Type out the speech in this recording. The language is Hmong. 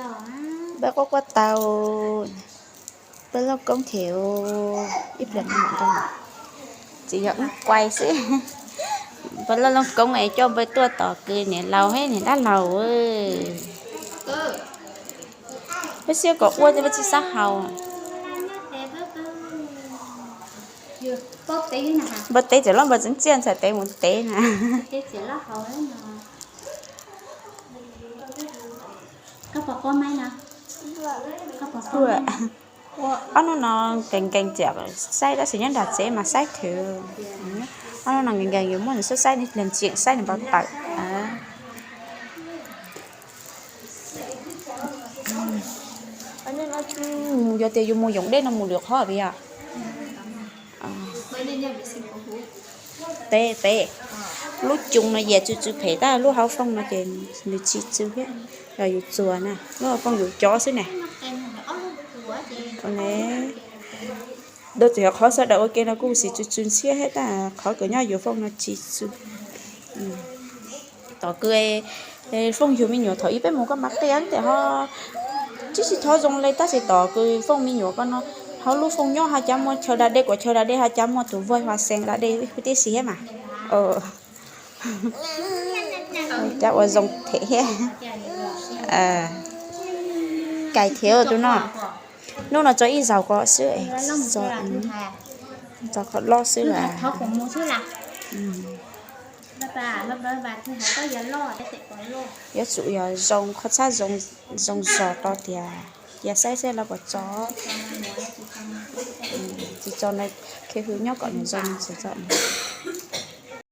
Npawg quaj quaj tau, npawg Looj Koob thiab ib pliag no, tsis yog wb kuaj xwb. Npawg Looj Koob es coj npawg tuaj tos kws niam laus thiab niam dab laug. Peb siab kom ua ces peb tsis xav haus. Npawg tev txawm loj npawg txiv ntxiaj ntxhais tev mus tev na. Ob hnub no nkees nkees tiam saib tab sis nyob nram tsev mas saib thwv. Ob hnub no nkees nkees yuav muab nws saib saib ntseem saib nws npau taws. Mus yog tias yus mus yoov dej no mus lwm qhov vim yom? Peb, peb, lub coo no yias tsw tsw phem tab lub hauv fooj no ces nws tsis tsw thiab. Yog yus txuas na, lub hauv fooj yus cov xwb na. Dua txawm yog qhov sawv daws ua ke no kuj xis tsw tsw ntxhiab thiab tab qhov kws nyob yus fooj no tsis tsw. Tom kws fooj yug me nyuam thaum ib peb mus koj mas qias ntawm ho tsis tsis thov zoo li tab sis tom kws fooj me nyuam ko no, hauv lub fooj nyob ho cas muaj chaw da dej, kuam chaw da dej ho cas muaj tus vaij hua xees da dej huv tib si thiab mas. Cas ua zoo them thiab. Kais thiab tus no, hnub no tso ib zaug ko xwb, tso qhov lob xwb las. Yuav tsum yog zoo qhov txhab zoo zog rau tias cia saib saib lawv puas tso. Tsis tso no, khe hws nyob kom nws zoo tsis tso no.